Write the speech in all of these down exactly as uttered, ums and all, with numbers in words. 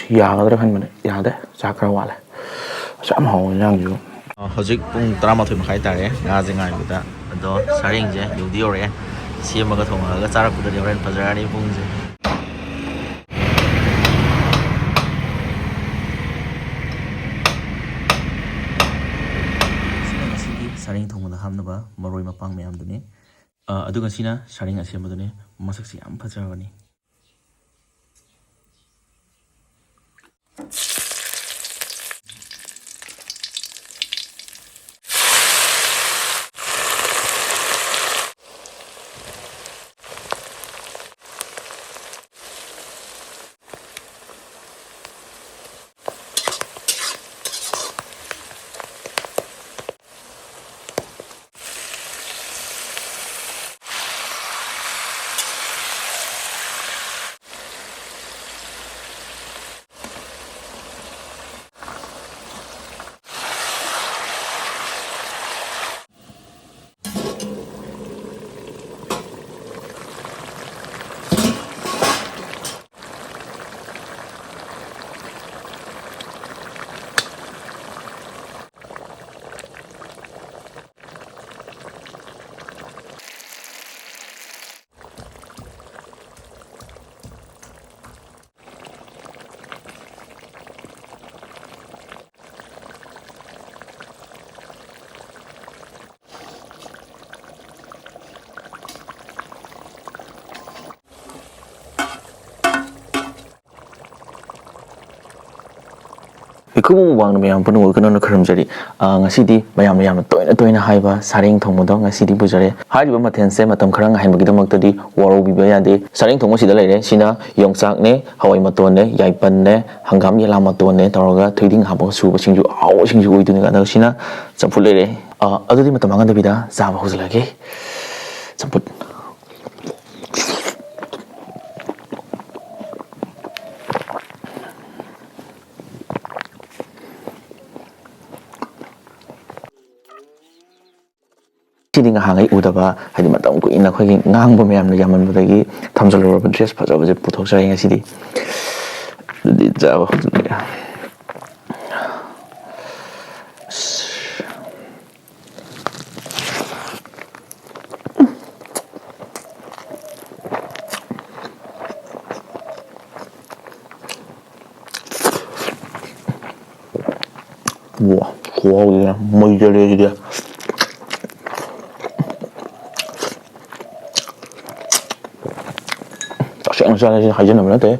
ꯌꯥꯒꯗ꯭ꯔꯥ ꯈꯟꯕꯅꯦ, ꯌꯥꯗꯦ, ꯆꯥꯛ ꯈꯔ ꯋꯥꯠꯂꯦ꯫ ꯑꯁ, ꯌꯥꯝ ꯍꯥꯎꯕ ꯏꯟꯖꯥꯡꯁꯤꯁꯨ꯫ ꯑ, ꯍꯧꯖꯤꯛ ꯄꯨꯡ ꯇꯔꯥꯃꯥꯊꯣꯏ ꯃꯈꯥꯏ ꯇꯥꯔꯦ꯫ ꯉꯥꯁꯦ ꯉꯥꯏꯕꯗ꯫ ꯑꯗꯣ ꯁꯥꯔꯦꯡꯁꯦ ꯌꯧꯗꯤ ꯌꯧꯔꯛꯑꯦ꯫ ꯁꯦꯝꯃꯒ ꯊꯣꯡꯉꯒ ꯆꯥꯔꯛꯄꯗꯗꯤ ꯍꯣꯔꯦꯟ ꯐꯖꯔꯅꯤ ꯄꯨꯡꯁꯦ꯫ ꯁꯤꯅ ꯉꯁꯤꯒꯤ ꯁꯥꯔꯦꯡ ꯊꯣꯡꯕꯗ ꯍꯥꯞꯅꯕ ꯃꯔꯣꯏ ꯃꯄꯥꯡ ꯃꯌꯥꯝꯗꯨꯅꯤ꯫ ꯑ, ꯑꯗꯨꯒ ꯁꯤꯅ ꯁꯥꯔꯦꯡ ꯑꯁꯦꯝꯕꯗꯨꯅꯤ꯫ ꯃꯁꯛꯁꯤ ꯌꯥꯝ ꯐꯖꯕꯅꯤ꯫ ꯃꯤꯈꯨꯕꯝ ꯃꯨꯛꯕꯥꯡꯗ ꯃꯌꯥꯝ ꯄꯨꯝꯅꯃꯛ ꯀꯟꯅ ꯈꯨꯔꯨꯝꯖꯔꯤ꯫ ꯑ, ꯉꯁꯤꯗꯤ ꯃꯌꯥꯝꯅ ꯌꯥꯝꯅ ꯇꯣꯏꯅ ꯇꯣꯏꯅ ꯍꯥꯏꯕ ꯁꯥꯔꯦꯡ ꯊꯣꯡꯕꯗꯣ ꯉꯁꯤꯗꯤ ꯄꯨꯖꯔꯦ꯫ ꯍꯥꯏꯔꯤꯕ ꯃꯊꯦꯜꯁꯦ ꯃꯇꯝ ꯈꯔ ꯉꯥꯏꯍꯟꯕꯒꯤꯗꯃꯛꯇꯗꯤ ꯋꯥꯔꯧꯕꯤꯕ ꯌꯥꯗꯦ꯫ ꯁꯥꯔꯦꯡ ꯊꯣꯡꯕꯁꯤꯗ ꯂꯩꯔꯦ꯫ ꯁꯤꯅ ꯌꯣꯡꯆꯥꯛꯅꯦ, ꯍꯋꯥꯏ ꯃꯇꯣꯟꯅꯦ, ꯌꯥꯏꯄꯟꯅꯦ, ꯍꯪꯒꯥꯝ ꯌꯦꯂꯥ ꯃꯇꯣꯟꯅꯦ ꯇꯧꯔꯒ ꯊꯣꯏꯗꯤꯡ ꯍꯥꯞꯄꯒ ꯁꯨꯕ ꯁꯤꯡꯖꯨ, ꯑꯍꯥꯎꯕ ꯁꯤꯡꯖꯨ ꯑꯣꯏꯗꯣꯏꯅꯤ꯫ ꯑꯗꯨꯒ ꯁꯤꯅ ꯆꯝꯐꯨꯠ ꯂꯩꯔꯦ꯫ ꯑ, ꯑꯗꯨꯗꯤ ꯃꯇꯝ ꯃꯥꯡꯍꯟꯗꯕꯤꯗ ꯆꯥꯕ ꯍꯧꯖꯤꯜꯂꯒꯦ꯫ ꯆꯝꯐꯨꯠ꯫ ꯁꯤꯗꯤ ꯉꯍꯥꯟꯈꯩ ꯎꯗꯕ, ꯍꯥꯏꯗꯤ ꯃꯇꯝ ꯀꯨꯏꯅ ꯑꯩꯈꯣꯏꯒꯤ ꯉꯥꯡꯕ ꯃꯌꯥꯝꯅ ꯌꯥꯝꯃꯟꯕꯗꯒꯤ ꯊꯝꯖꯤꯜꯂꯨꯔꯕ ꯗ꯭ꯔꯦꯁ ꯐꯖꯕꯁꯦ ꯄꯨꯊꯣꯛꯆꯔꯦ ꯉꯁꯤꯗꯤ꯫ ꯑꯗꯨꯗꯤ ꯆꯥꯕ ꯍꯧꯖꯤꯛ꯫ ꯑꯁ꯫ ꯋꯥ, ꯈꯨꯍꯥꯎꯗꯤ ꯃꯩ ꯆꯠꯂꯦ ꯁꯤꯗꯤ꯫ ꯇꯁꯦꯡꯅ ꯆꯥꯔꯦ, ꯁꯤ ꯍꯥꯏꯖꯟꯅꯕ ꯅꯠꯇꯦ꯫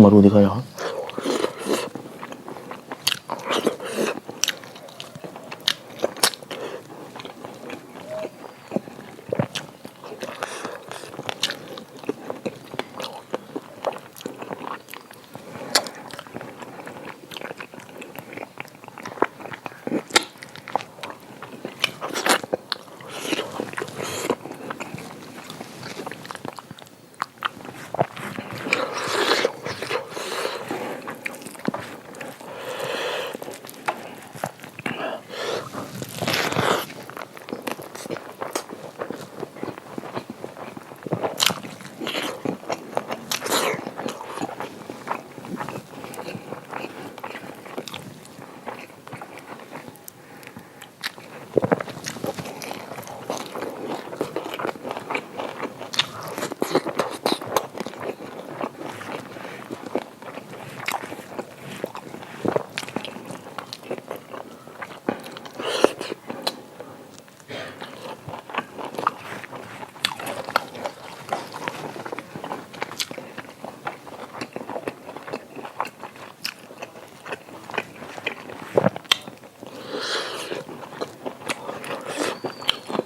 ꯃꯔꯨꯗꯤ ꯈꯔ ꯌꯥꯎꯋꯦ꯫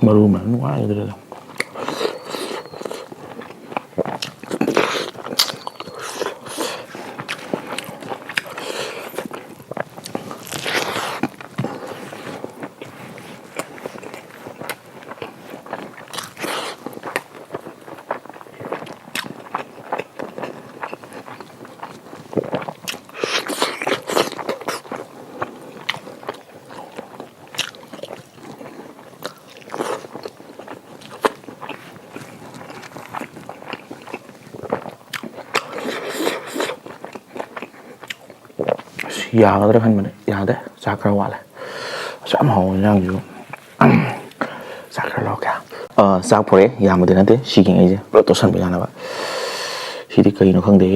ꯃꯔꯨ ꯃꯌꯥꯝ ꯅꯨꯡꯉꯥꯏꯈꯤꯗ꯭ꯔꯦꯗ꯫ ꯑꯁ, ꯌꯥꯒꯗ꯭ꯔꯥ ꯈꯟꯕꯅꯦ, ꯌꯥꯗꯦ, ꯆꯥꯛ ꯈꯔ ꯋꯥꯠꯂꯦ꯫ ꯑꯁ, ꯌꯥꯝ ꯍꯥꯎꯕ ꯏꯟꯖꯥꯡꯁꯤꯕꯨ꯫ ꯆꯥꯛ ꯈꯔ ꯂꯧꯔꯛꯀꯦ꯫ ꯑ, ꯆꯥꯛ ꯄꯨꯔꯛꯑꯦ, ꯌꯥꯝꯕꯗꯤ ꯅꯠꯇꯦ, ꯁꯤꯒꯤꯉꯩꯁꯦ ꯄꯨꯂꯞ ꯇꯣꯠꯁꯟꯕ ꯌꯥꯅꯕ꯫ ꯁꯤꯗꯤ ꯀꯩꯅꯣ ꯈꯪꯗꯦ꯫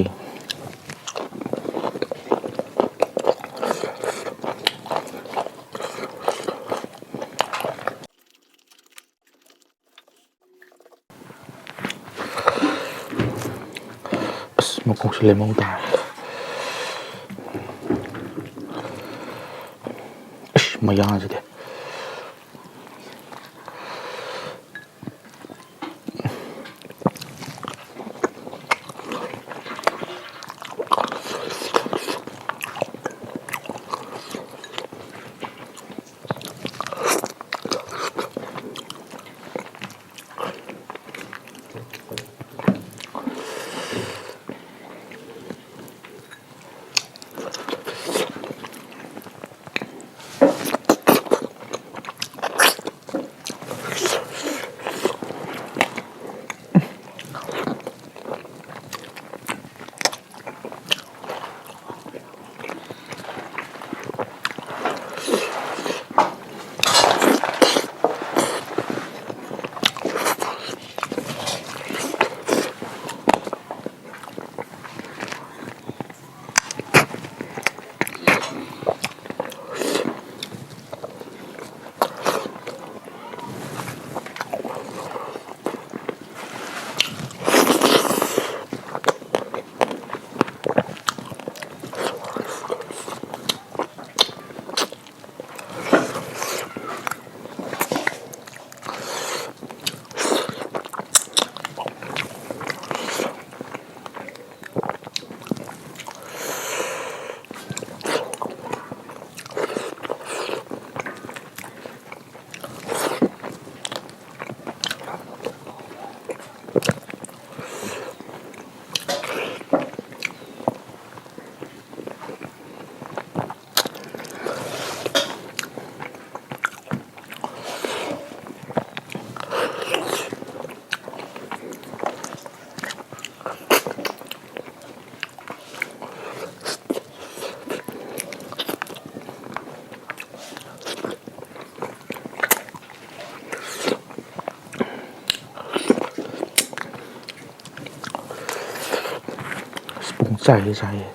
ꯑꯁ, ꯃꯨꯛ ꯈꯣꯡꯁꯤ ꯂꯦꯝꯍꯧ ꯇꯥꯔꯦ꯫ ꯑꯁ, ꯃꯌꯥꯁꯤꯗꯤ꯫ ꯄꯨꯡ ꯆꯥꯏꯌꯦ ꯆꯥꯏꯌꯦ꯫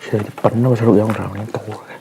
ꯁꯤꯗꯗꯤ ꯄꯟꯅꯕ ꯁꯔꯨꯛ ꯌꯥꯎꯗ꯭ꯔꯕꯅꯤꯅ ꯇꯧꯔꯒꯦ꯫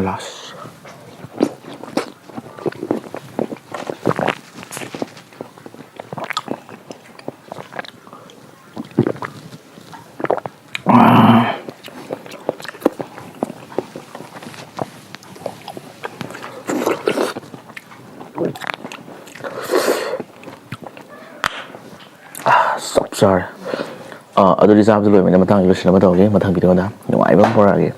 ꯂꯥꯁ꯫ ꯆꯞ ꯆꯥꯔꯦ꯫ ꯑꯥ, ꯑꯗꯨꯗꯤ ꯆꯥꯕꯗ ꯂꯣꯏꯕꯅꯤꯅ ꯃꯊꯪ ꯂꯣꯏꯁꯤꯟꯅꯕ ꯇꯧꯔꯒꯦ꯫ ꯃꯊꯪ ꯚꯤꯗꯤꯑꯣꯗ ꯅꯨꯡꯉꯥꯏꯕ ꯑꯃ ꯄꯨꯔꯛꯑꯒꯦ꯫